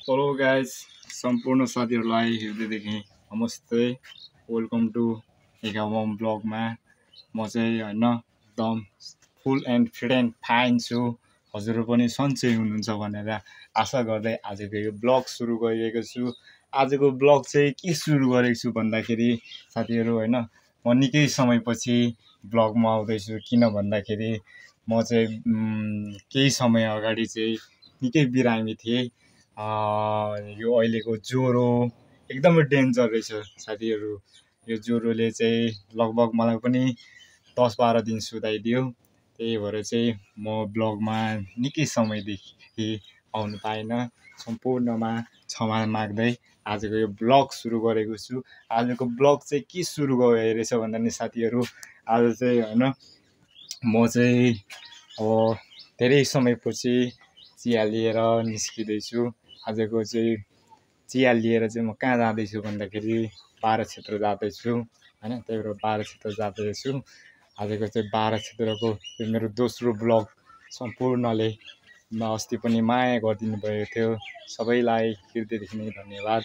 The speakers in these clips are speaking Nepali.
हेलो गाइज, सम्पूर्ण साथीहरूलाई हृदयदेखि नमस्ते। वेलकम टु एकावम ब्लगमा। म चाहिँ एकदम full and fit and fine छु। हजुरहरू पनि सन्चै हुनुहुन्छ भनेर आशा गर्दै आजको यो ब्लग सुरु गरिरहेको छु। आजको ब्लग चाहिँ के सुरु गरेको छु भन्दाखेरि साथीहरू म निकै समयपछि ब्लगमा आउँदैछु। किन भन्दाखेरि म चाहिँ केही समय अगाडि चाहिँ निकै बिरामी थिएँ। यो अहिलेको ज्वरो एकदमै डेन्जर रहेछ साथीहरू। यो ज्वरोले चाहिँ लगभग मलाई पनि 10-12 दिन सुताइदियो। त्यही भएर चाहिँ म ब्लगमा निकै समयदेखि आउनु पाइनँ। सम्पूर्णमा क्षमा माग्दै आजको यो ब्लग सुरु गरेको छु। आजको ब्लग चाहिँ के सुरु भइरहेछ भन्दाखेरि साथीहरू, आज चाहिँ म चाहिँ अब धेरै समयपछि चिया लिएर निस्किँदैछु। आजको चाहिँ चिया लिएर चाहिँ म कहाँ जाँदैछु भन्दाखेरि बाह्र क्षेत्र जाँदैछु त्यही भएर बाह्र क्षेत्र जाँदैछु। आजको चाहिँ बाह्र क्षेत्रको यो मेरो दोस्रो ब्लग सम्पूर्णले अस्ति पनि माया गरिदिनु भएको थियो। सबैलाई हृदयदेखि नै धन्यवाद।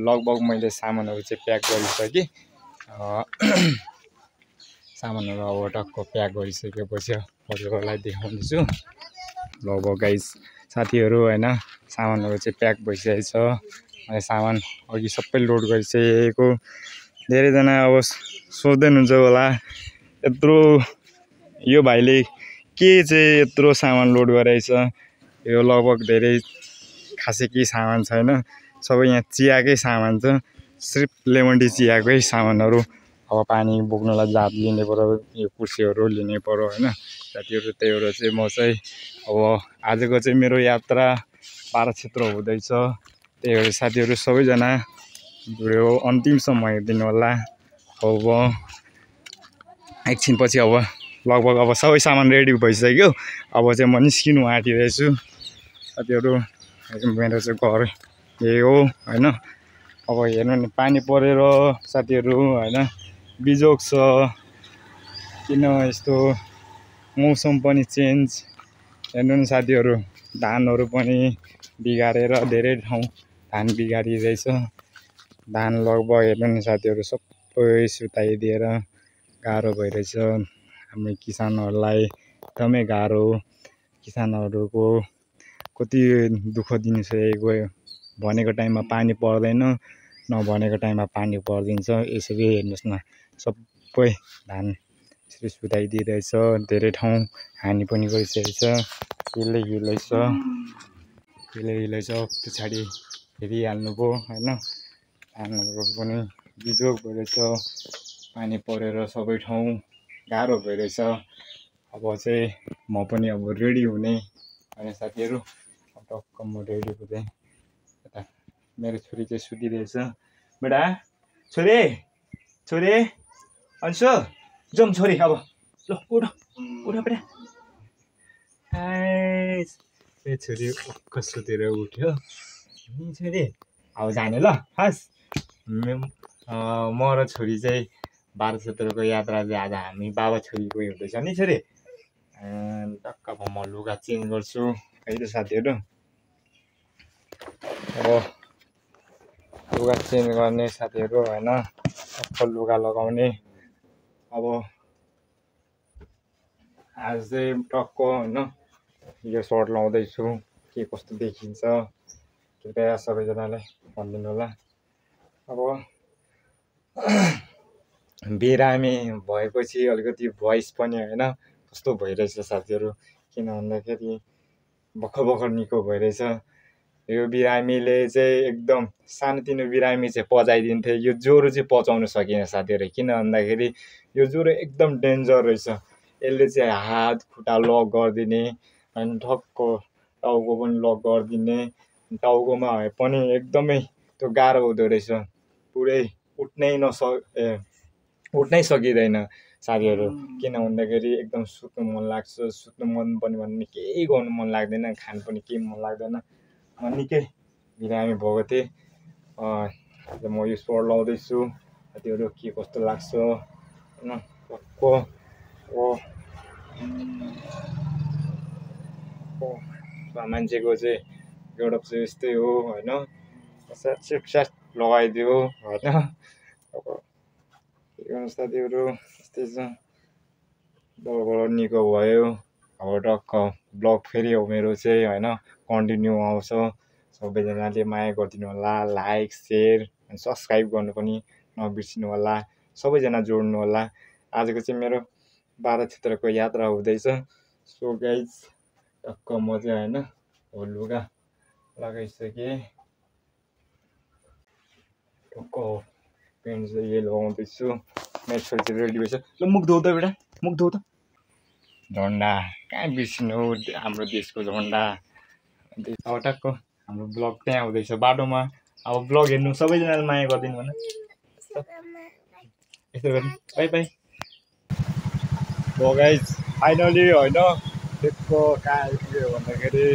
लगभग मैले सामानहरू चाहिँ प्याक गरिसकेँ। सामानहरू अब टक्क प्याक गरिसकेपछि हजुरहरूलाई देखाउँदैछु। लगभग गाइस साथीहरू सामानहरू चाहिँ प्याक भइसकेको छ। मैले सामान अघि सबै लोड गरिसकेको। धेरैजना अब सोच्दै हुनुहुन्छ होला यत्रो यो भाइले के चाहिँ यत्रो सामान लोड गराएछ। यो लगभग धेरै खासै केही सामान छैन, सबै यहाँ चियाकै सामान छ। सिर्फ लेमन टी चियाकै सामानहरू। अब पानी बोक्नलाई जात लिने पऱ्यो, यो कुर्सीहरू लिने पऱ्यो साथीहरू। त्यही भएर चाहिँ म चाहिँ अब आजको चाहिँ मेरो यात्रा बाह्र क्षेत्र हुँदैछ। त्यही भएर साथीहरू सबैजना भिडियो अन्तिमसम्म हेरिदिनु होला। अब एकछिनपछि अब लगभग अब सबै सामान रेडी भइसक्यो। अब चाहिँ म निस्किनु आँटिरहेछु साथीहरू। मेरो चाहिँ घर यही हो अब हेर्नु नि पानी परेर साथीहरू बिजोग छ। किन यस्तो मौसम पनि चेन्ज। हेर्नु नि साथीहरू, धानहरू पनि बिगारेर धेरै ठाउँ धान बिगारिरहेछ। धान लगभग हेर्नु नि साथीहरू सबै सुताइदिएर गाह्रो भइरहेछ। हामी किसानहरूलाई एकदमै गाह्रो। किसानहरूको कति दुःख दिनसकेको। भनेको टाइममा पानी पर्दैन, नभनेको टाइममा पानी परिदिन्छ। यसरी हेर्नुहोस् न, सबै धान यसरी सुताइदिइरहेछ। धेरै ठाउँ हानि पनि गरिसकेको छ। हिलै छ पछाडि हेरिहाल्नुभयो धानहरू पनि बिजोग भइरहेछ। पानी परेर सबै ठाउँ गाह्रो भइरहेछ। अब चाहिँ म पनि अब रेडी हुने साथीहरू। टक्क म रेडी हुँदै यता मेरो छोरी चाहिँ सुतिरहेछ। बेटा छोरी अन्सु जाउँ छोरी, अब ल उठ बेटा। ए छोरी ओक्क सुतेर उठ्यो नि छोरी। अब जाने ल हस्। म र छोरी चाहिँ बाह्र क्षेत्रको यात्रा चाहिँ आज हामी बाबा छोरी गयो हुँदैछ नि छोरी। टक्क अब म लुगा चेन्ज गर्छु है त साथीहरू। अब लुगा चेन्ज गर्ने साथीहरू टक्क लुगा लगाउने। अब आज चाहिँ टक्क यो सर्ट लाउँदैछु। के कस्तो देखिन्छ कृपया सबैजनाले भनिदिनु होला। अब बिरामी भएपछि अलिकति भोइस पनि कस्तो भइरहेछ साथीहरू। किन भन्दाखेरि भर्खर निको भइरहेछ। यो बिरामीले चाहिँ एकदम सानोतिनो बिरामी चाहिँ पचाइदिन्थ्यो। यो ज्वरो चाहिँ पचाउन सकिएन साथीहरू। किन भन्दाखेरि यो ज्वरो एकदम डेन्जर रहेछ। यसले चाहिँ हात खुट्टा लक गरिदिने ठक्क टाउको पनि लक गरिदिने। टाउकोमा पनि एकदमै त्यो गाह्रो हुँदो रहेछ। पुरै उठ्नै सकिँदैन साथीहरू। किन भन्दाखेरि एकदम सुत्नु मन लाग्छ। सुत्नु मन पनि भन्ने केही गर्नु मन लाग्दैन, खानु पनि केही मन लाग्दैन। म निकै बिरामी भएको थिएँ। म यो सर्ट लाउँदैछु साथीहरू। के कस्तो लाग्छ टक्क मान्छेको चाहिँ गेटअप चाहिँ यस्तै हो होइन। स्याट लगाइदियो होइन। अब के गर्नु साथीहरू यस्तै छ। तलबाट निको भयो। अब टक्क ब्लग फेरि हो मेरो चाहिँ होइन कन्टिन्यू आउँछ। सबैजनाले माया गरिदिनु होला, लाइक सेयर अनि सब्सक्राइब गर्नु पनि नबिर्सिनु होला। सबैजना जोड्नु होला। आजको चाहिँ मेरो बाह्र क्षेत्रको यात्रा हुँदैछ। सो गाइज टक्क म चाहिँ होइन हो लुगा लगाइसकेँ। टक्क पेन्ट चाहिँ यही लगाउँदैछु। मेरो छोरी चाहिँ रेडी भएछ। ल मुख धो त बेटा, मुख धो त। झन्डा कहाँ बिर्सिनु हो हाम्रो देशको झन्डा। अब टक्क हाम्रो ब्लग त्यहाँ हुँदैछ बाटोमा। अब ब्लग हेर्नु सबैजनाले माया गरिदिनु भन। यस्तो गर्नु बाई बाई। गाइज फाइनली होइन त्यसको कहाँ आइपुग्यो भन्दाखेरि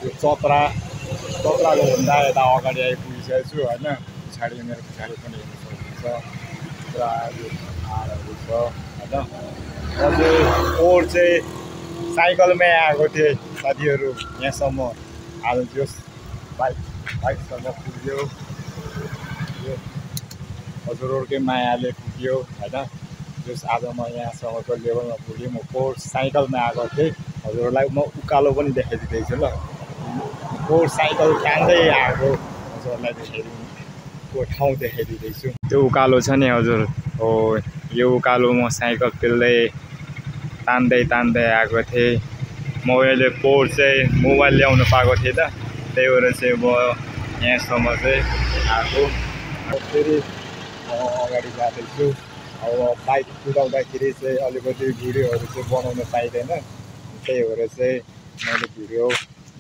यो चत्राको भन्दा यता अगाडि आइपुगिसकेको छु होइन। पछाडि मेरो पछाडि पनि हेर्नु सक्नुहुन्छ पुरा यो पाहाडहरू छ होइन। म चाहिँ पोहोर चाहिँ साइकलमै आएको थिएँ साथीहरू यहाँसम्म। आज त्यो बाइकसँग पुग्यो। हजुरहरूकै मायाले पुग्यो होइन। जस आज म यहाँसम्मको लेभलमा पुगेँ। म पोहोर साइकलमा आएको थिएँ। हजुरहरूलाई म उकालो पनि देखाइदिँदैछु ल। पोहोर साइकल तान्दै आएको हजुरहरूलाई देखाइदिएको ठाउँ देखाइदिँदैछु। त्यो उकालो छ नि हजुर हो यो उकालो म साइकल पेल्दै तान्दै आएको थिएँ। म अहिले पोहोर चाहिँ मोबाइल ल्याउनु पाएको थिएँ त त्यही भएर चाहिँ म यहाँसम्म चाहिँ आएको। फेरि म अगाडि जाँदैछु। अब बाइक कुदाउँदाखेरि चाहिँ अलिकति भिडियोहरू चाहिँ बनाउन पाइँदैन। त्यही भएर चाहिँ मैले भिडियो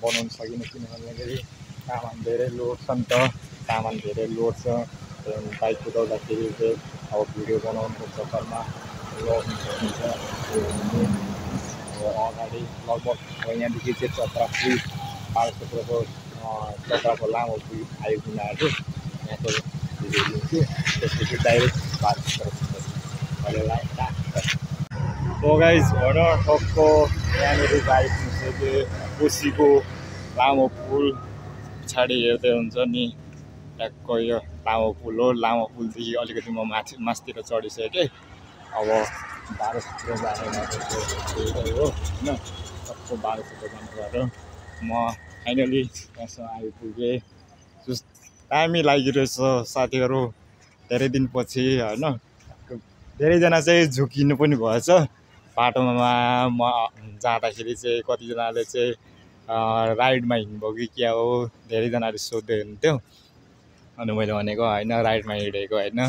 बनाउन सकिनँ किन भन्दाखेरि सामान धेरै लोड छ नि त। सामान धेरै लोड छ। बाइक कुदाउँदाखेरि चाहिँ अब भिडियो बनाउनुको चक्करमा लग्नु सकिन्छ। अब अगाडि लगभग यहाँदेखि चाहिँ चत्रा पुल बाह्र क्षेत्रको चत्राको लामो पुल आइपुग्न आएको। यहाँको भिडियो लिन्छु त्यसपछि डाइरेक्ट बाह्र क्षेत्र हो गाइज भन टक्क यहाँनिर आइपुगिसक्यो। कोसीको लामो पुल पछाडि हेर्दै हुन्छ नि ट्याक्क यो लामो पुल हो। लामो पुलदेखि अलिकति म माथितिर चढिसकेँ। अब बाह्र क्षेत्र जाने बाटो चाहिँ हो होइन। टक्क बाह्र क्षेत्र जाने बाटो म फाइनली यहाँसम्म आइपुगेँ। दामी लागिरहेछ साथीहरू धेरै दिनपछि होइन। धेरैजना चाहिँ झुकिनु पनि भएछ बाटोमा। म जाँदाखेरि चाहिँ कतिजनाले चाहिँ राइडमा हिँड्नुभयो कि क्या हो धेरैजनाले सोध्दै हुन्थ्यो। अनि मैले भनेको होइन राइडमा हिँडेको होइन।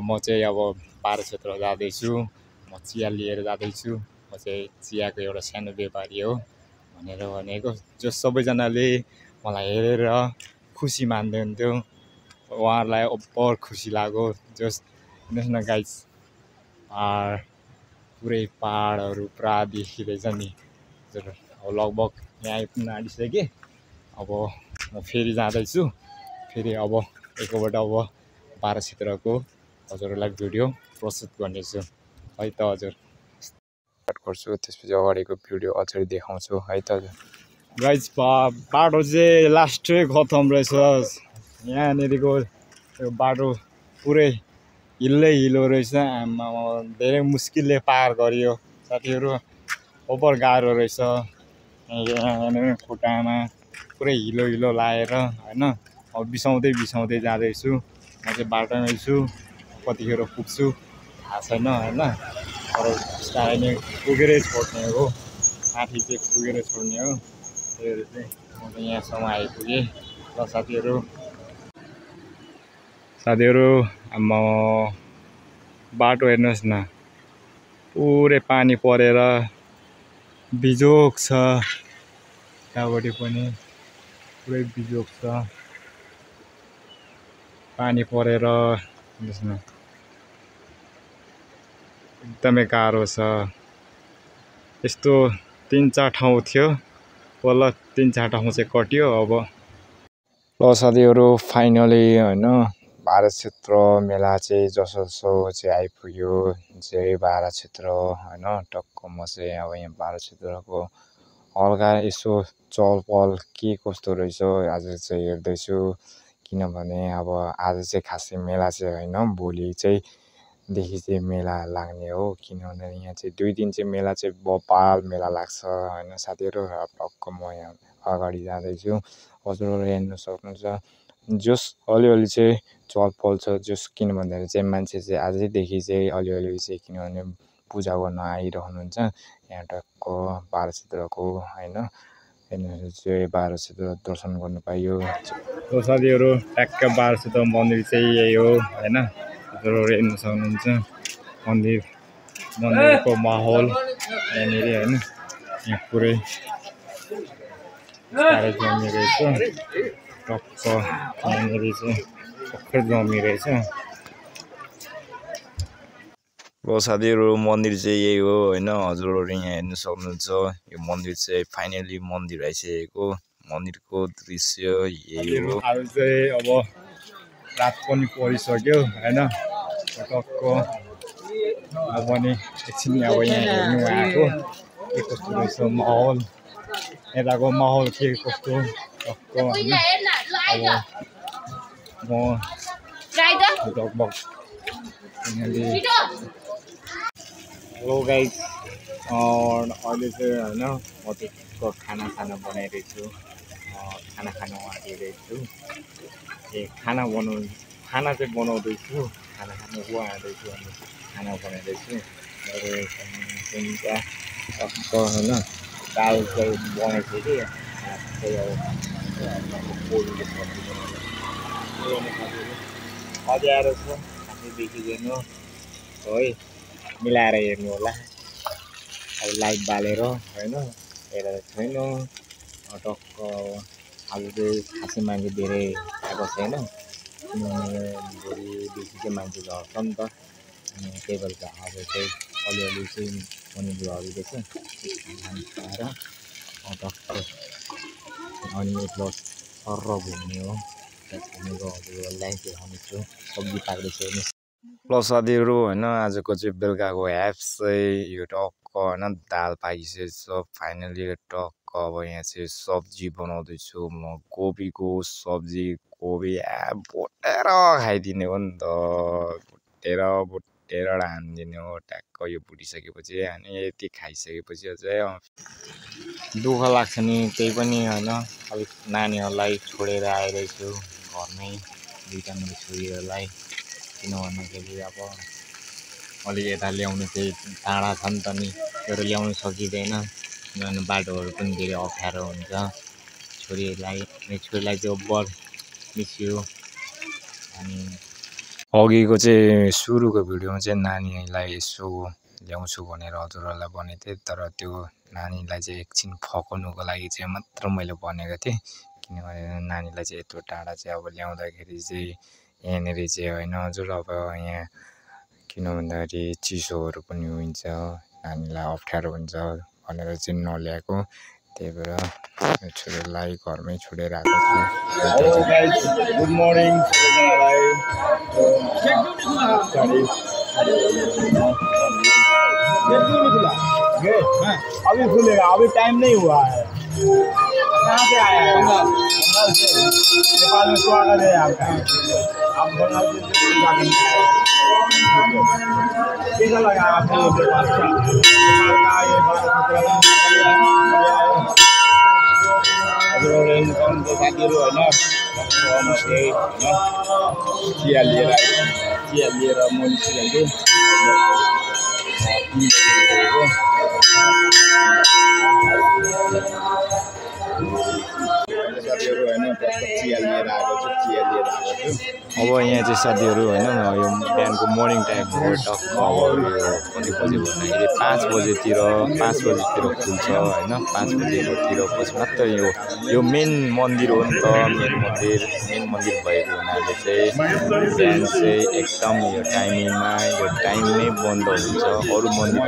म चाहिँ अब बाह्र क्षेत्र जाँदैछु। म चिया लिएर जाँदैछु। म चाहिँ चियाको एउटा सानो व्यापारी हो भनेर भनेको। जो सबैजनाले मलाई हेरेर खुसी मान्दै हुन्थ्यो। उहाँहरूलाई ओभर खुसी लाग्यो। जस हेर्नुहोस् न गाइज पुरै पाहाडहरू पुरा देखिँदैछ नि हजुर। अब लगभग यहाँ आइपुग्न आँटिसकेँ। अब म फेरि जाँदैछु। फेरि अब एकपल्ट अब बाह्र क्षेत्रको हजुरहरूलाई भिडियो प्रस्तुत गर्नेछु है त हजुर। स्टार्ट गर्छु त्यसपछि अगाडिको भिडियो अझै देखाउँछु है त हजुर। गाइज बाटो चाहिँ लास्टै खतम रहेछ। यहाँनिरको यो बाटो पुरै हिलो रहेछ। आमा धेरै मुस्किलले पार गरियो साथीहरू। ओभर गाह्रो रहेछ। यहाँ खुट्टामा पुरै हिलो लाएर होइन। अब बिसाउँदै जाँदैछु। म चाहिँ बाटोमै छु। कतिखेर पुग्छु थाहा छैन होइन। तर बिस्तारै नै पुगेरै छोड्ने हो। माथि चाहिँ पुगेरै छोड्ने हो। त्यही भएर चाहिँ म चाहिँ यहाँसम्म आइपुगेँ ल साथीहरू। म बाटो हेर्नुहोस् न पुरै पानी परेर बिजोग छ। त्यहाँबाट पनि पुरै बिजोग छ। पानी परेर हेर्नुहोस् न एकदमै गाह्रो छ। यस्तो 3-4 ठाउँ थियो बल्ल 3-4 ठाउँ चाहिँ कट्यो। अब ल साथीहरू फाइनली होइन बाह्र क्षेत्र मेला चाहिँ जसो चाहिँ आइपुग्यो। जय बाह्र क्षेत्र होइन। टक्क म चाहिँ अब यहाँ बाह्र क्षेत्रको हल्का यसो चहलपहल के कस्तो रहेछ आज चाहिँ हेर्दैछु किनभने अब आज चाहिँ खासै मेला चाहिँ होइन भोलि चाहिँ देखि चाहिँ मेला लाग्ने हो किनभने यहाँ चाहिँ 2 दिन चाहिँ मेला चाहिँ बपाल मेला लाग्छ होइन साथीहरू अब टक्क म यहाँ अगाडि जाँदैछु हजुरहरू हेर्न सक्नुहुन्छ जस अलिअलि चाहिँ चहलपहल छ जस किन भन्दाखेरि चाहिँ मान्छे चाहिँ आजैदेखि चाहिँ अलिअलि चाहिँ किनभने पूजा गर्न आइरहनुहुन्छ यहाँ टक्क 12 क्षेत्रको होइन हेर्नुहोस् चाहिँ 12 क्षेत्र दर्शन गर्नु पाइयो साथीहरू ट्याक्क 12 क्षेत्र मन्दिर चाहिँ यही हो होइन हजुरहरू हेर्न सक्नुहुन्छ मन्दिरको माहौल यहाँनिर होइन यहाँ पुरै जमिरहेछ टक्क यहाँनिर चाहिँ भर्खर जमिरहेछ साथीहरू मन्दिर चाहिँ यही हो होइन हजुरहरू यहाँ हेर्न सक्नुहुन्छ यो मन्दिर चाहिँ फाइनली मन्दिर आइसकेको मन्दिरको दृश्य यही हो आज चाहिँ अब रात पनि परिसक्यो होइन टक्क म पनि एकछिन अब यहाँ हेर्नु आएको के कस्तो रहेछ माहौल यताको माहौल के कस्तो टक्क होइन अब म लगभग हेलो गाइज अहिले चाहिँ होइन म त्यसको खाना बनाइरहेछु खाना खानु आँटिरहेछु खाना चाहिँ बनाउँदैछु खाना खानु आँट्दैछु अनि खाना बनाइरहेछु टक्क होइन दाल चाहिँ बनाइछु कि अझै आएर छ आफै देखिदिनु है मिलाएर हेर्नु होला अब लाइट बालेर होइन हेरेर छैन टक्क आज चाहिँ खासै मान्छे धेरै आएको छैन भोलिदेखि चाहिँ मान्छे झर्छ नि त अनि त्यही भएर आज चाहिँ अलिअलि चाहिँ मन्दिरहरूदेखि खाएर टक्क अनि प्लस सर घुम्ने हो घुमेको हजुरहरूलाई देखाउनेछु सब्जी पाक्दैछु हेर्नु प्लस साथीहरू होइन आजको चाहिँ बेलुकाको ह्याप्स चाहिँ यो टक्क होइन दाल पाकिसकेको छ फाइनली टक्क अब यहाँ चाहिँ सब्जी बनाउँदैछु म कोपीको सब्जी कोपी भुटेर खाइदिने हो नि त भुटेर हानिदिने हो ट्याक्क यो भुटिसकेपछि अनि यति खाइसकेपछि चाहिँ दुःख लाग्छ नि त्यही पनि होइन अलिक नानीहरूलाई छोडेर आइरहेछु घरमै दुईवटा मेरो छोरीहरूलाई किन भन्दाखेरि अब अलिक यता ल्याउनु चाहिँ टाढा छ नि त नि तर ल्याउनु सकिँदैन किनभने बाटोहरू पनि धेरै अप्ठ्यारो हुन्छ छोरीलाई चाहिँ बर मिस्यो अनि अघिको चाहिँ सुरुको भिडियोमा चाहिँ नानीलाई यसो ल्याउँछु भनेर हजुरहरूलाई भनेको थिएँ तर त्यो नानीलाई चाहिँ एकछिन फकाउनुको लागि चाहिँ मात्र मैले भनेको थिएँ किनभने नानीलाई चाहिँ यत्रो टाढा चाहिँ अब ल्याउँदाखेरि चाहिँ यहाँनिर चाहिँ होइन हजुर अब यहाँ किन भन्दाखेरि चिसोहरू पनि हुन्छ नानीलाई अप्ठ्यारो हुन्छ भनेर चाहिँ नल्याएको त्यही भएर छोरीलाई घरमै छोडेर आएको छु गुड मर्निङ अभी खुलेगा अभी टाइम नहीं हुआ है कहाँ से आया है बंगाल से नेपाल में स्वागत है आपका आप बंगाल से कैसा लगा आपको नेपाल का ये साथीहरू होइन चिया लिएर म निस्किरहेको साथीहरू होइन चिया लिएर आएको छु अब यहाँ चाहिँ साथीहरू होइन यो बिहानको मर्निङ टाइम हो टक्क अब यो कति बजे भन्दाखेरि 5 बजेतिर खुल्छ होइन 5 बजेतिर पछि मात्र यो मेन मन्दिर हो नि त मेन मन्दिर भएको हुनाले चाहिँ बिहान चाहिँ एकदम यो टाइमिङमा यो टाइममै बन्द हुन्छ अरू मन्दिर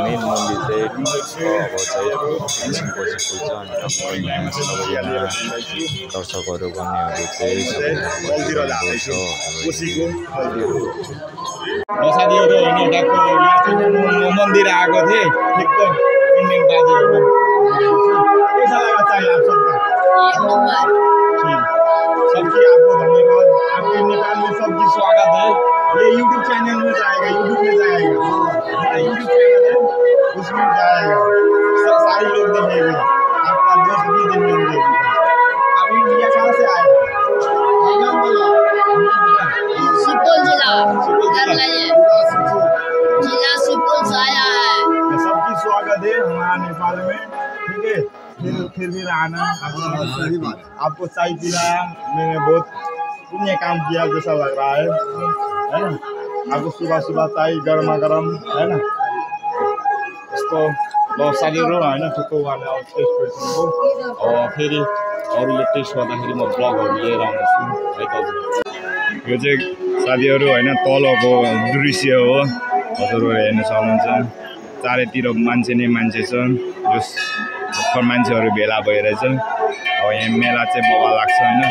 मेन मन्दिर चाहिँ अब चाहिँ 5 बजे खुल्छ अनि टक्क यहाँ सबैजना दर्शकहरू गर्नेहरू चाहिँ सबैजना साथीहरू होइन मन्दिर आएको थिएँ एकदम इन्डियन बाजेहरू कैसा लगा चाय आप सबका? सबकी आपको धन्यवाद। आपके नेपाल में सबकी स्वागत है। ये YouTube चैनल में जाएगा, YouTube में जाएगा, हमारा YouTube चैनल है उसमें जाएगा, सब सारे लोग देखेंगे, आपका दोस्त भी देखेंगे। अभी इंडिया कहाँ से आए? सुपौल जिला सुपौल से आया है। सबकी स्वागत है हमारा नेपाल में, ठीक है। फिर भी आना, आपको चाय पिलाया, मैंने बहुत पुण्य काम किया जैसा लग रहा है ना। आपको सुबह सुबह चाय गर्मा गर्म है ना, यस्तो ल साथीहरू होइन थुप्रो उहाँले अब टेस्ट गरिसक्नु फेरि अरूले टेस्ट गर्दाखेरि म ब्लगहरू लिएर आउँदैछु है त। यो चाहिँ साथीहरू होइन तलको दृश्य हो, हजुरहरू हेर्न सक्नुहुन्छ। चारैतिर मान्छे नै मान्छे छ, जस भर्खर मान्छेहरू भेला भइरहेछ। अब यहाँ मेला चाहिँ बबा लाग्छ होइन।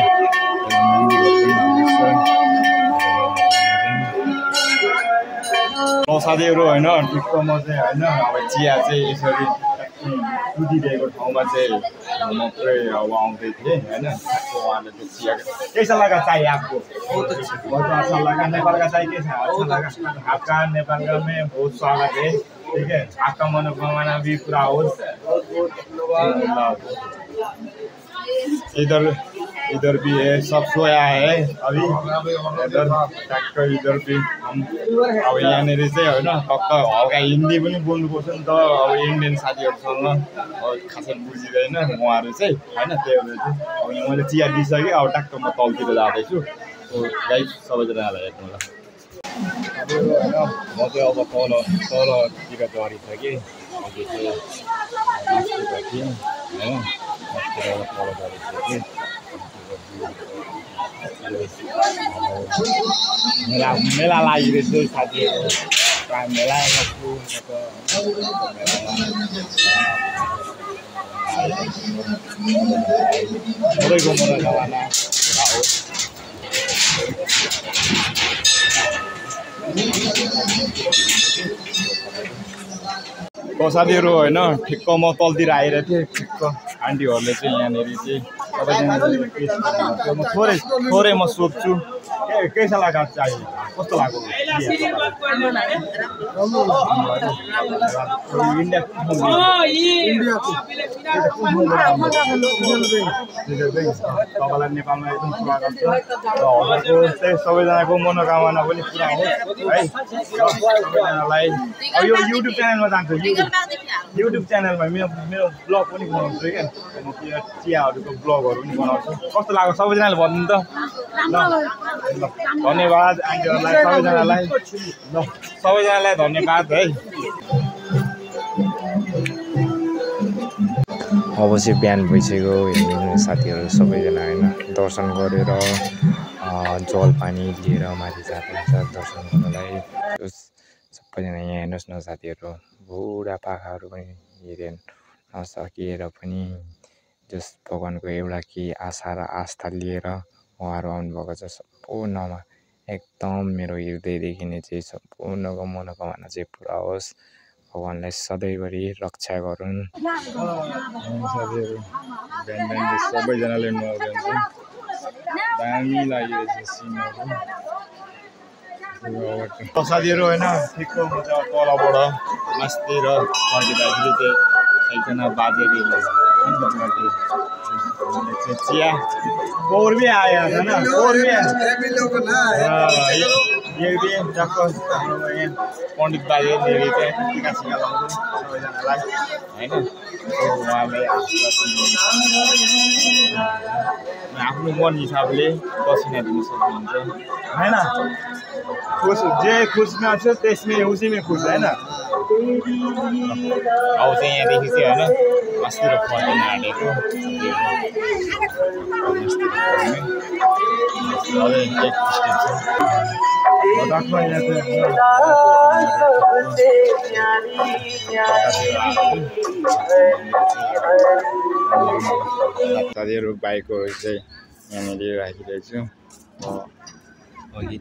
साथीहरू होइन ठिक्क म चाहिँ होइन अब चिया चाहिँ यसरी कुदिरहेको ठाउँमा चाहिँ म पुरै अब आउँदै थिएँ होइन। उहाँले चाहिँ चिया कैसा लगा चाय आपको? बहुत अच्छा लगा। नेपाल का चाय कैसा अच्छा लगा? आपका नेपाल का में बहुत स्वागत है, ठीक है। आपका मनोकामना भी पूरा हो। इधर भी है, सब सोया है अभी। इधर भी हम अब यहाँनिर चाहिँ होइन टक्क हल्का हिन्दी पनि बोल्नुपर्छ नि त अब इन्डियन साथीहरूसँग, खासै बुझिँदैन उहाँहरू चाहिँ होइन। त्यही भएर चाहिँ अब यहाँ मैले चिया दिइसकेँ, अब टक्क म तलतिर जाँदैछु। गाइस सबैजनालाई हेर्नु होला। होइन म चाहिँ अब तलतिर झरिसकेँ। अघि चाहिँ मास्टर थिएँ होइन, तल झरिसकेँ। मेला लागिरहेछ साथीहरू, मेला सबैको मनोकामना हो। साथीहरू होइन ठिक्क म तलतिर आइरहेको थिएँ, ठिक्क आन्टीहरूले चाहिँ यहाँनिर चाहिँ थोरै म सोध्छु कैसा लगा चाय, कस्तो लाग्यो? तपाईँलाई नेपालमा एकदम स्वागत छ। हजुरको चाहिँ सबैजनाको मनोकामना पनि पुरा होस् है। सबैजनालाई अब यो युट्युब च्यानलमा जान्छु, युट्युब च्यानलमा मेरो ब्लग पनि बनाउँछु क्या, चियाहरूको ब्लगहरू पनि बनाउँछु। कस्तो लाग्यो सबैजनाले भन्नु त ल। धन्यवाद आन्टीहरूलाई, सबैजनालाई ल, सबैजनालाई धन्यवाद है। अब चाहिँ बिहान भइसक्यो हेर्नु साथीहरू सबैजना होइन, दर्शन गरेर जलपानी लिएर माथि जानुहुन्छ दर्शन गर्नलाई। सबैजना यहाँ हेर्नुहोस् न साथीहरू, बुढापाकाहरू पनि हेरेन नसकिएर पनि जस भगवान्को एउटा केही आशा र आस्था लिएर उहाँहरू आउनुभएको छ। सम्पूर्णमा एकदम मेरो हृदयदेखि नै चाहिँ सम्पूर्णको मनोकामना चाहिँ पुरा होस्, भगवान्लाई सधैँभरि रक्षा गरून्। साथीहरू बिहान बिहान सबैजनाले नुहाउँदै हुन्छ, दामी लागिरहेछ सिनहरू। साथीहरू होइन ठिक्क म चाहिँ तलबाट मास्तिर फर्किँदाखेरि चाहिँ एकजना बाजेले चिया और भी आया था ना, और भी ये भी पण्डित बाजेले चाहिँ टिका सिका लाउँछ सबैजनालाई होइन। उहाँले आफ्नो मन हिसाबले दक्षिणा दिनु सक्नुहुन्छ होइन। खुस जे खुसमा छ त्यसमै उसीमै खुस होइन। अब चाहिँ यहाँदेखि चाहिँ होइन अस्तिर फर्किन आँटेको साथीहरू बाइकहरू चाहिँ यहाँनिर राखिरहेको छु। अघि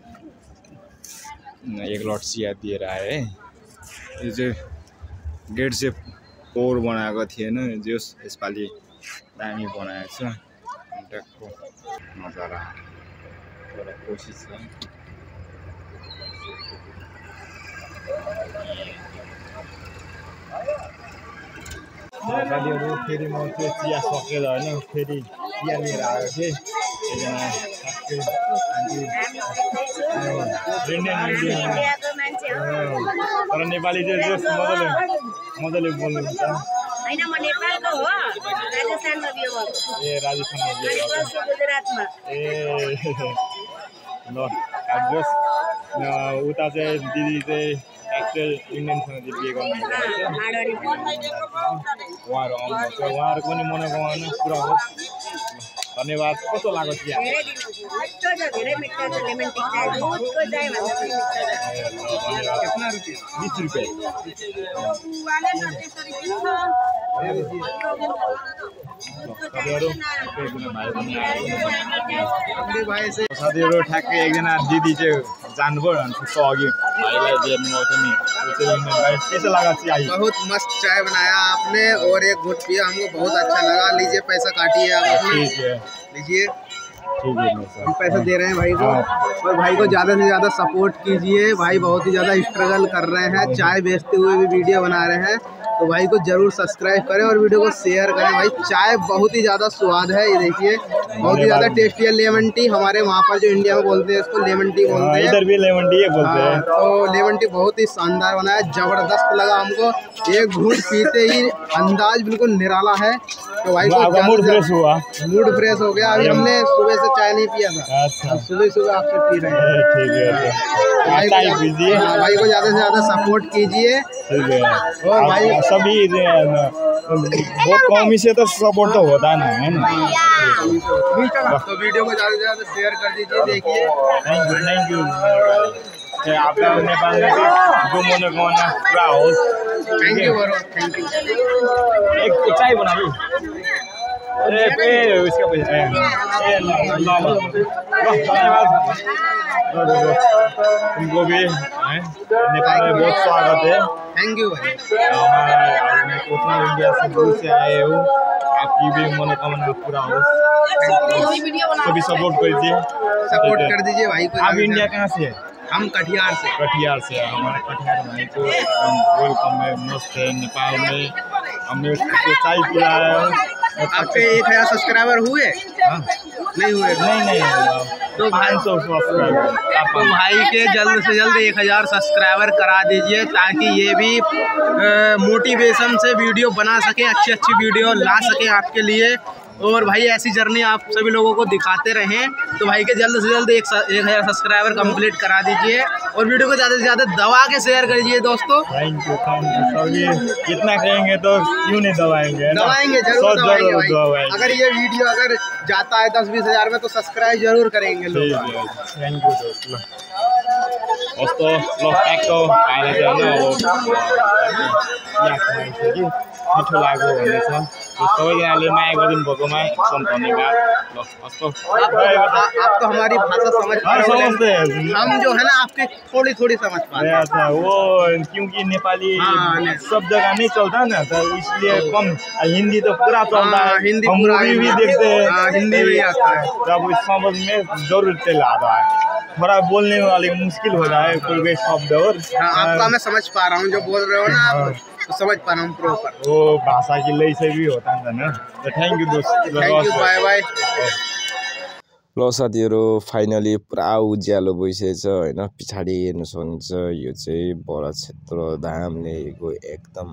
एक लट चिया दिएर आएँ है। यो चाहिँ गेट सेप पोर बनाएको थिएन जस यसपालि दामी बनाएको छ ट्याकको नजारा एउटा कोसी छ साथीहरु फेरि म त्यो चिया सकेर हैन फेरि चिया लिएर आएको थिएँ एकजना तर नेपाली चाहिँ जस मजाले बोल्नुहुन्छ हैन म नेपालको हो राजस्थानमा बिहे भएको ए राजस्थानमा बिहे भएको गुजरातमा ए ल जस उता चाहिँ दिदी चाहिँ एक्चुअल इन्डियनसँग बिहे गर्नुहुन्छ उहाँहरू आउनुहुन्छ उहाँहरूको पनि मनोकामना पुरा होस् धन्यवाद कस्तो लाग्यो चिया धेरै मिठो छ लेमन टी चाय दुधको चाय भन्दा पनि मिठो छ 20 रुपैयाँ साथीहरु ठ्याक्कै एकजना दिदी चाहिँ जानुभयो अनि त्यसको अघि भाइलाई दिनु आउँछ नि कैसे लगा चिया बहुत मस्त चाय बनाया आपने और एक घुट पिया हमको बहुत अच्छा लगा लीजिए पैसा काटिए आप ठीक है लीजिए ठीक है हम पैसा दे रहे हैं भाई को और भाई को ज़्यादा से ज़्यादा सपोर्ट कीजिए भाई बहुत ही ज़्यादा स्ट्रगल कर रहे हैं चाय बेचते हुए भी वीडियो बना रहे हैं तो भाई को जरूर सब्सक्राइब करें और वीडियो को शेयर करें भाई चाय बहुत ही ज़्यादा स्वाद है ये देखिए बहुत ही ज़्यादा टेस्टी है लेमन टी हमारे वहाँ पर जो इंडिया में बोलते हैं इसको लेमन टी बोलते हैं इधर भी लेमन टी बोलते हैं तो लेमन टी बहुत ही शानदार बना है जबरदस्त लगा हमको एक घूंट पीते ही अंदाज बिल्कुल निराला है तो भाई को मूड फ्रेश हुआ मूड फ्रेश हो गया अभी हमने सुबह से चाय नहीं पिया था अच्छा सुबह आपसे पी रहे हैं ठीक है चाय पीजिए भाई को ज़्यादा से ज़्यादा सपोर्ट कीजिए ठीक है और भाई सभी बहुत कम ही से तो सपोर्ट तो होता ना है ना तो वीडियो को ज़्यादा से ज़्यादा शेयर कर दीजिए देखिए थैंक यू आपका नेपाल में जो मनोकामना पूरा हो थैंक यू थैंक यू एक चाय बना ली अरे पे इसका पैसा तुमको भी नेपाल में बहुत स्वागत है थैंक यू भाई उतना इंडिया से दूर से आए हो आपकी भी मनोकामना पूरा हो सभी सपोर्ट कीजिए सपोर्ट कर दीजिए भाई को आप इंडिया कहाँ से है हम कटिहार से हमारे कटिहार भाई को एकदम वेलकम है मस्त है नेपाल में हमने चाय पिलाया आपके 1000 सब्सक्राइबर हुए नहीं हुए नहीं तो 500 सब्सक्राइबर तो भाई के जल्द से जल्द 1000 सब्सक्राइबर करा दीजिए ताकि ये भी मोटिवेशन से वीडियो बना सके अच्छी वीडियो ला सके आपके लिए और भाई ऐसी जर्नी आप सभी लोगों को दिखाते रहें तो भाई के जल्द से जल्द 1000 सब्सक्राइबर कंप्लीट करा दीजिए और वीडियो को ज़्यादा से ज़्यादा दबा के शेयर करिए दोस्तों थैंक यू सभी कितना कहेंगे तो क्यों नहीं दबाएंगे जरूर दबाएंगे अगर ये वीडियो अगर जाता है 10-20 हज़ार में तो सब्सक्राइब जरूर करेंगे लोग थैंक यू दोस्तों लोग टैक्को आएर चाहिँ मिठो लाग्यो भन्ने छ सबैजनाले माया गरिदिनु भएकोमा एकदम धन्यवाद आप तो हमारी भाषा समझते हैं हम जो है ना आपके थोड़ी समझ पाते हैं अच्छा वो क्योंकि नेपाली सब जगह नहीं चलता ना तो इसलिए कम हिंदी तो पूरा चलता है हिंदी हम मूवी भी देखते हैं हिंदी भी आता है जब इस समझ में जरूर चला आता है थोड़ा बोलने वाले मुश्किल हो रहा है कोई शब्द और आपका मैं समझ पा रहा हूँ जो बोल रहे हो ना आप तो समझ पा रहा हूँ प्रॉपर वो भाषा की लय से भी होता है ना तो थैंक यू दोस्त थैंक यू बाय बाय ल साथीहरु फाइनली पुरा उज्यालो भइसकेछ हैन पछाडी हेर्न सक्नुहुन्छ यो चाहिँ बडा क्षेत्र धामले एकदम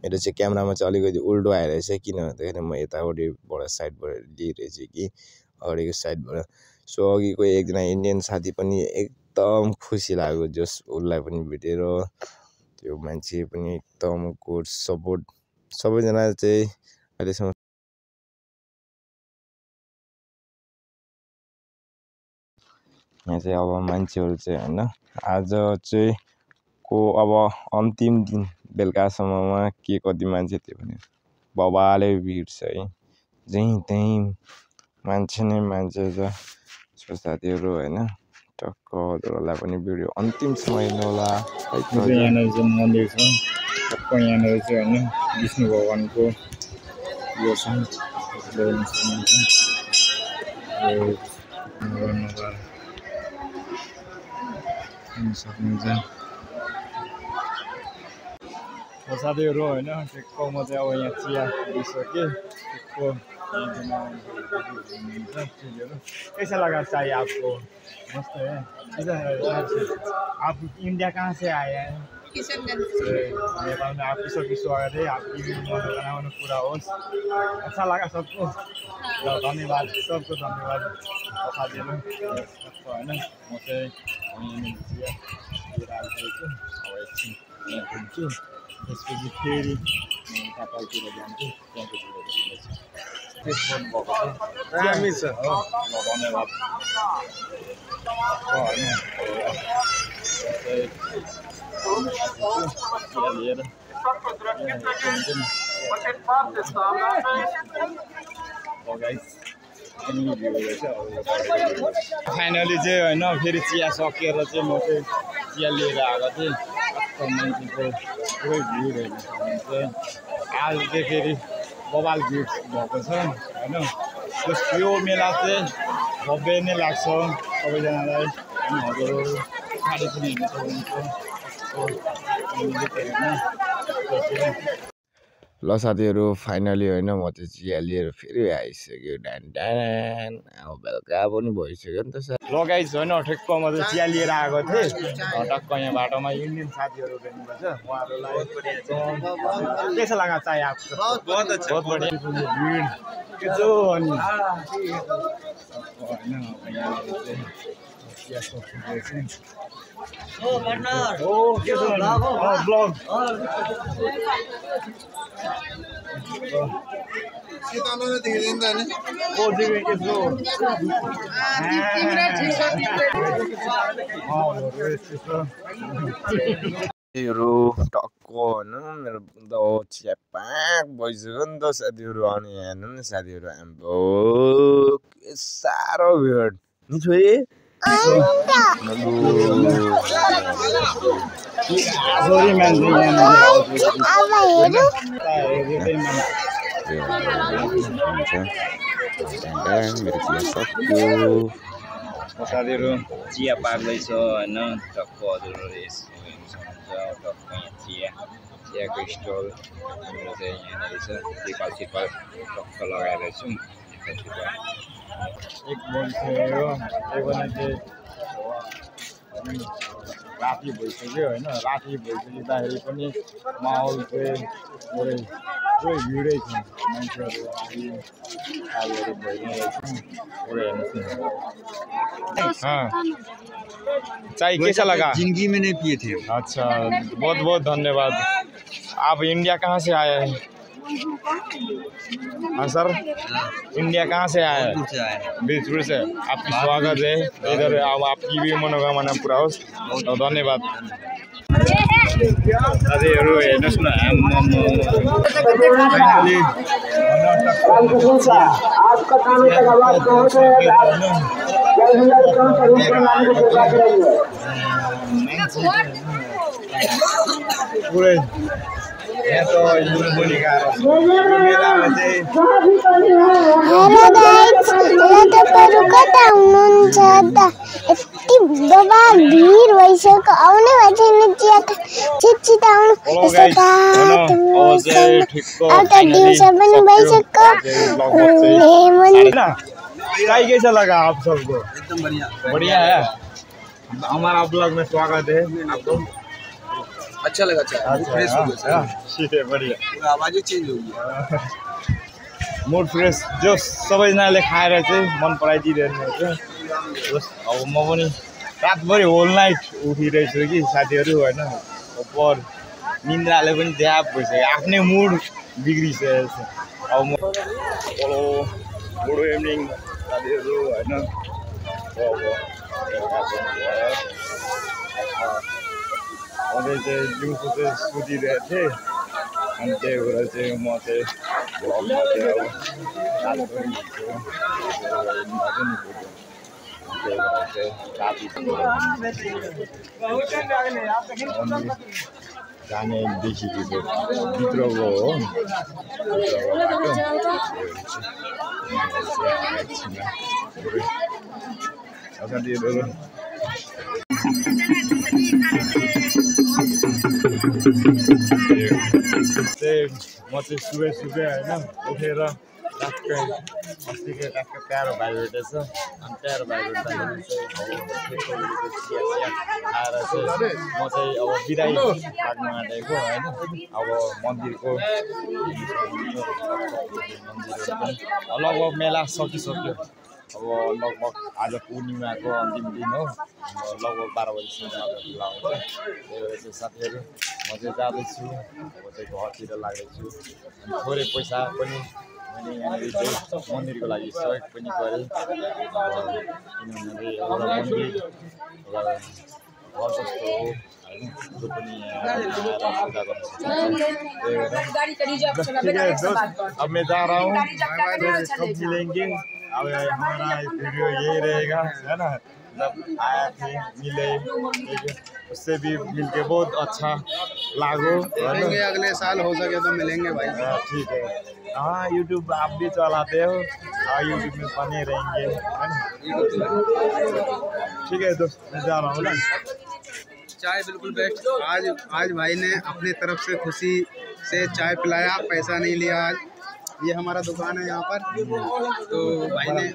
मेरो चाहिँ क्यामेरामा चाहिँ अलिकति उल्टो आइरहेछ किन भन्दाखेरि म यताउटिबाट साइडबाट लिइरहेछु कि अगाडिको साइडबाट सो अघिको एकजना इन्डियन साथी पनि एकदम खुसी लाग्यो जस उसलाई पनि भेटेर त्यो मान्छे पनि एकदम गुड सपोर्ट सबैजना चाहिँ अहिलेसम्म यहाँ चाहिँ अब मान्छेहरू चाहिँ हैन आज चाहिँ को अब अन्तिम दिन बेलुकासम्ममा के कति मान्छे थियो भने बबाले भिड छ है जहीँ त्यहीँ मान्छे नै मान्छे छ सो साथीहरू हैन टक्क हजुरहरूलाई पनि भिडियो अन्तिमसम्म हेर्नु होला यहाँनिर चाहिँ मन्दिर छ टक्क यहाँनिर चाहिँ हैन विष्णु भगवानको यो छ सक्नुहुन्छ। साथीहरू होइन ठिक्क म चाहिँ अब यहाँ चिया पिइसकेँ ठिक्क कैसा लगा चाय आपको? मस्त है। आप इंडिया कहाँ से आए हैं? नेपाल में आपकी सबकी स्वागत है। आपकी भी मनोकामना पूरा हो। अच्छा लगा सबको? धन्यवाद सबको धन्यवाद दिनु होइन। म चाहिँ चिया लिएर आइसकेको अब एकछिन यहाँ घुम्छु त्यसपछि फेरि कपालतिर जान्छु त्यहाँको धन्यवाद लिएर फाइनली चाहिँ होइन फेरि चिया सकेर चाहिँ म चाहिँ चिया लिएर आएको थिएँ। मान्छेको पुरै भिड हेर्नुहुन्छ आज चाहिँ फेरि बबाल भिड भएको छ होइन। यो मेला चाहिँ भव्य नै लाग्छ सबैजनालाई। हजुरहरू साडी पनि हेर्न सक्नुहुन्छ। ल साथीहरू फाइनली होइन म चाहिँ चिया लिएर फेरि आइसक्यो ड्यान अब बेलुका पनि भइसक्यो नि त सर। ल गाइस होइन ठिक्क म चाहिँ चिया लिएर आएको थिएँ टक्क यहाँ बाटोमा इन्डियन साथीहरू भेट्नुपर्छ उहाँहरूलाई कैसा लगा चाय आपको? बहुत अच्छा बहुत बढिया भिड के जो अनि होइन यहाँ चाहिँ चिया सकिँदैछ। ब्लग टक्क होइन मेरो त चिया पाक भइसक्यो नि त साथीहरू। अनि हेर्नु नि साथीहरू हाम्रो के साह्रो भिड नि छोरी मेरो चिया सक्यो। साथीहरू चिया पाक्दैछ होइन टक्क हजुरहरू हेर्नु सक्नुहुन्छ टक्क यहाँ चियाको स्टल हाम्रो चाहिँ यहाँनिर छ तिरपाल टक्क लगाएर छौँ। एक बजिसक्यो त्यो पनि चाहिँ राति भइसक्यो होइन। राति भइसक्दाखेरि पनि माहौल चाहिँ पुरै भिडै छ मान्छेहरू आइहरू भइरहेको छ पुरै हेर्नुहोस्। चाय कैसा लगा? जिंदगी में नहीं पिए थे। अच्छा बहुत बहुत धन्यवाद। आप इंडिया कहाँ से आए हैं? हाँ सर इंडिया कहाँ से आए हैं? बीजपुर से। आपकी स्वागत है इधर। अब आपकी भी मनोकामना पूरा होस्। धन्यवाद। साथीहरू हेर्नुहोस् न पुरै यहाँ तो बोली का मेलामा चाहिँ हेलो गाइस ल तपाईहरु कता हुनुहुन्छ त यति बबाल भिड भइसक्यो आउने छैन चिया छिटछिट आउनु यस्तो अब त दिउँसो पनि भइसक्यो चाय कैसा लगा आप सबको? एकदम बढ़िया बढ़िया है। हमारा ब्लॉग में स्वागत है आपको। अच्छा लगा चाय फ्रेश हो गया ठीक है बढ़िया आवाज चेंज हो गई मूड फ्रेश जो सबैजनाले खाएर चाहिँ मन पराइदिइरहनु भएको छ। अब म पनि रातभरि होल नाइट उठिरहेछु कि साथीहरू होइन। पर निन्द्राले पनि ज्याप भइसक्यो आफ्नै मुड बिग्रिसकेको छ। अब म गुड इभिनिङ साथीहरू होइन। अझै चाहिँ दिउँसो चाहिँ सुतिरहेको थिएँ अनि त्यही भएर चाहिँ म चाहिँ भ्लगमा चाहिँ अब रात पनि त्यही भएर चाहिँ राति जाने देखिएको भित्रको हो साथीहरू म चाहिँ सुबह होइन उठेर ट्याक्कै अस्तिकै ट्याक्कै प्यारो भाइ भेटेछ अनि प्यारो भाइ भेट्दाखेरि चाहिँ खाएर चाहिँ म चाहिँ अब बिदाई लाग्नु आँटेको होइन अब मन्दिरको लगभग मेला सकिसक्यो अब लगभग आज पूर्णिमाको अन्तिम दिन हो लगभग 12 बजीसम्म मेला हुन्छ त्यही भएर चाहिँ साथीहरू म चाहिँ जाँदैछु म चाहिँ घरतिर लाग्दैछु थोरै पैसा पनि मैले यहाँनिर चाहिँ मन्दिरको लागि सहयोग पनि गरेँ किनभने एउटा मन्दिर एउटा घर जस्तो हो होइन जो पनि पूजा गर्न सक्छ अब मैं जा रहा हूँ कब मिलेंगे अब हमारा वीडियो यही रहेगा है ना जब आया थे मिले उससे भी मिलके बहुत अच्छा लागो मिलेंगे अगले साल हो सके तो मिलेंगे भाई ठीक है हाँ यूट्यूब आप भी चलाते हो यूट्यूब में बने रहेंगे है ना ठीक है दोस्त मैं जा रहा हूँ ना चाय बिल्कुल बेस्ट आज भाई ने अपनी तरफ से खुशी से चाय पिलाया पैसा नहीं लिया आज ये हमारा दुकान है यहाँ पर तो भाई ने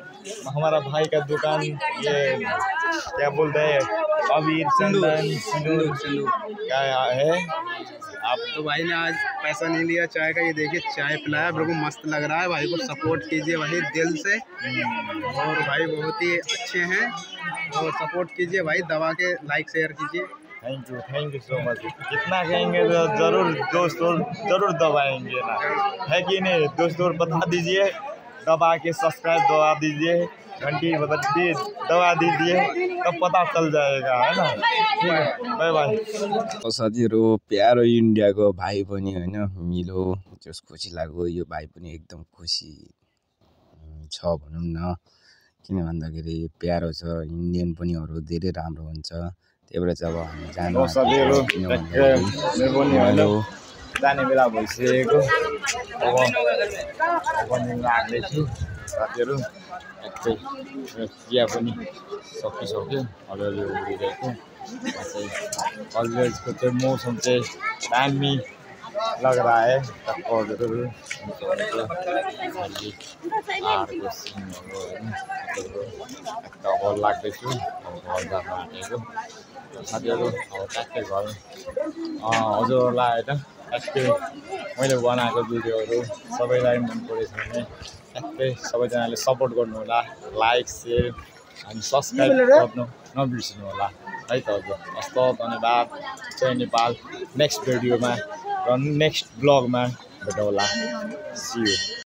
हमारा भाई का दुकान ये क्या बोलते हैं अबीर चंदन सिंदूर क्या है आप तो भाई ने आज पैसा नहीं लिया चाय का ये देखिए चाय पिलाया बिल्कुल मस्त लग रहा है भाई को सपोर्ट कीजिए भाई दिल से और भाई बहुत ही अच्छे हैं और सपोर्ट कीजिए भाई दबा के लाइक शेयर कीजिए थैंक यू सो मच कितना कहेंगे तो जरूर दबाएंगे ना है कि नहीं दोस्तों बता दीजिए दबा के सब्सक्राइब दबा दीजिए घंटी दबा दीजिए तब पता चल जाएगा है ना ठीक है बाय बाय साथीहरू प्यारो इन्डियाको भाइ पनि होइन मिलो जस खुसी लाग्यो यो भाइ पनि एकदम खुसी छ भनौँ न किन भन्दाखेरि प्यारो छ इन्डियन पनि अरू धेरै राम्रो हुन्छ त्यही भएर चाहिँ अब हामी जानु जाने बेला भइसकेको अब लाग्दैछु साथीहरू चिया पनि सकिसक्यो अलिअलि उब्रिरहेको कलेजको चाहिँ मौसम चाहिँ दामी लग रहा है पौधहरू अब लाग्दैछु घर जान आँटेको साथीहरू अब ट्याक्कै घर हजुरहरूलाई होइन ट्याक्कै मैले बनाएको भिडियोहरू सबैलाई मन परेछ भने ट्याक्कै सबैजनाले सपोर्ट गर्नु होला लाइक सेयर अनि सब्सक्राइब गर्नु नबिर्सिनु होला है त हजुर हस्त धन्यवाद जय नेपाल नेक्स्ट भिडियोमा र नेक्स्ट ब्लगमा भेटौँला सी यू